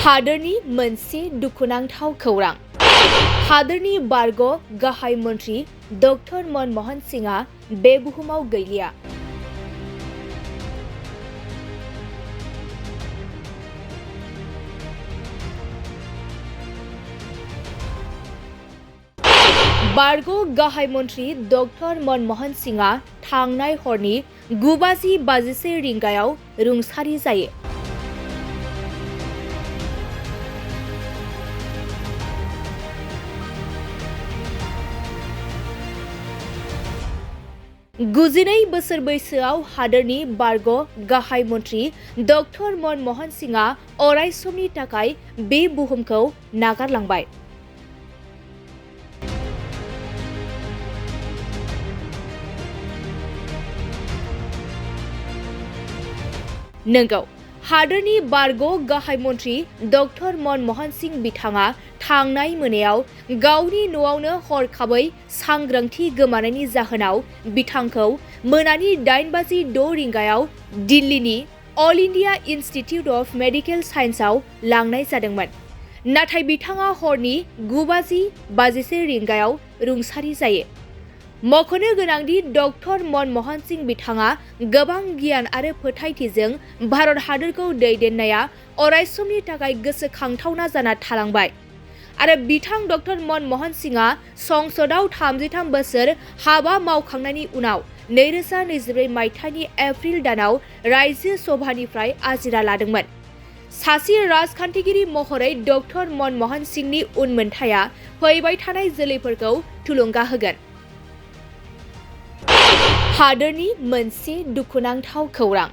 हादोरनि मोनसे दुखुनांथाव खौरां। हादोरनि बारग' गाहाय मन्थ्रि डक्टर मनमोहन सिंहआ बे बुहुमाव गैलिया। बारग' गाहाय मन्थ्रि डक्टर मनमोहन सिंहआ थांनाय हरनि 9:51 रिंगायाव रुंसारि जायो। गुजिनै बोसोर बैसोआव हादोरनि बारग' गाहाय मन्थ्रि डक्टर मनमोहन सिंहआ अराय समनि थाखाय बे बुहुमखौ नागारलांबाय। नंगौ, हादोरनि बारग' गाहाय मन्थ्रि डक्टर मनमोहन सिंह बिथाङा थांनाय मोनायाव गावनि न'आवनो हरखाबै सांग्रांथि गोमानायनि जाहोनाव बिथांखौ मोनानि 8:06 रिंगायाव दिल्लीनि all India institute of medical साइन्सआव लांनाय जादोंमोन। नाथाय बिथाङा हरनि 9:51 रिंगायाव रुंसारि जायो। मख'नो गोनांदि डक्टर मनमोहन सिंह बिथाङा गोबां गियान आरो फोथायथिजों भारत हादरखौ दैदेननाया अरायसमनि थाखाय गोसोखांथावना जाना थालांबाय आरो बिथां डक्टर मनमोहन सिंहआ संसदआव 33 बोसोर हाबा मावखांनायनि उनाव 2024 मायथाइनि एप्रिल दानाव रायजो सभानिफ्राय आजिरा लादोंमोन। सासे राजखान्थिगिरि महरै डक्टर मनमोहन सिंहनि उनमोनथाया फैबाय थानाय जोलैफोरखौ थुलुंगा होगोन। हादोरनि मोनसे दुखुनांथाव खौरां।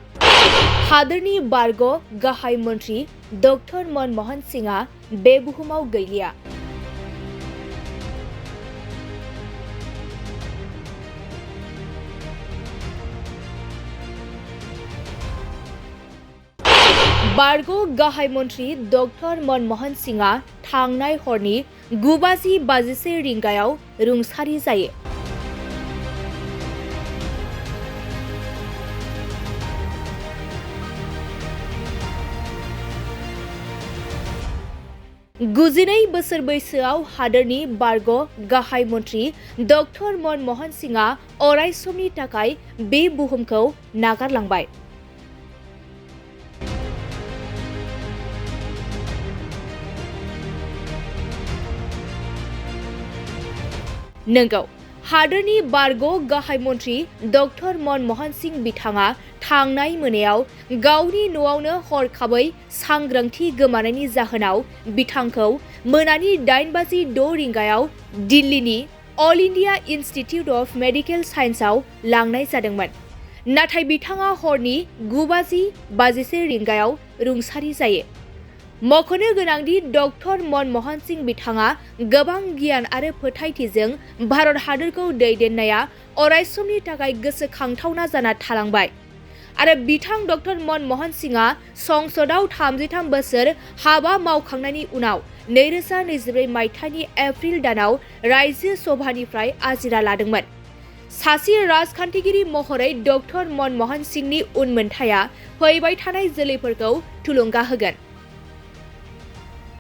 हादोरनि बारग' गाहाय मन्थ्रि डक्टर मनमोहन सिंहआ बे बुहुमाव गैलिया। बारग' गाहाय मन्थ्रि डक्टर मनमोहन सिंहआ थांनाय हरनि 9:51 रिंगायाव रुंसारि जायो। गुजिनै बोसोर बैसोआव हादोरनि बारग' गाहाय मन्थ्रि डक्टर मनमोहन सिंहआ अराय समनि थाखाय बे बुहुमखौ नागारलांबाय। नंगौ, हादोरनि बारग' गाहाय मन्थ्रि डक्टर मनमोहन सिंह बिथाङा थांनाय मोनायाव गावनि न'आवनो हरखाबै सांग्रांथि गोमानायनि जाहोनाव बिथांखौ मोनानि 8:06 रिंगायाव दिल्लीनि all India institute of medical साइन्सआव लांनाय जादोंमोन। नाथाय बिथाङा हरनि 9:51 रिंगायाव रुंसारि जायो। मख'नो गोनांदि डक्टर मनमोहन सिंह बिथाङा गोबां गियान आरो फोथायथिजों भारत हादरखौ दैदेननाया अरायसमनि थाखाय गोसोखांथावना जाना थालांबाय आरो बिथां डक्टर मनमोहन सिंहआ संसदआव 33 बोसोर हाबा मावखांनायनि उनाव 2024 मायथाइनि एप्रिल दानाव रायजो सभानिफ्राय आजिरा लादोंमोन। सासे राजखान्थिगिरि महरै डक्टर मनमोहन सिंहनि उनमोनथाया फैबाय थानाय जोलैफोरखौ थुलुंगा होगोन।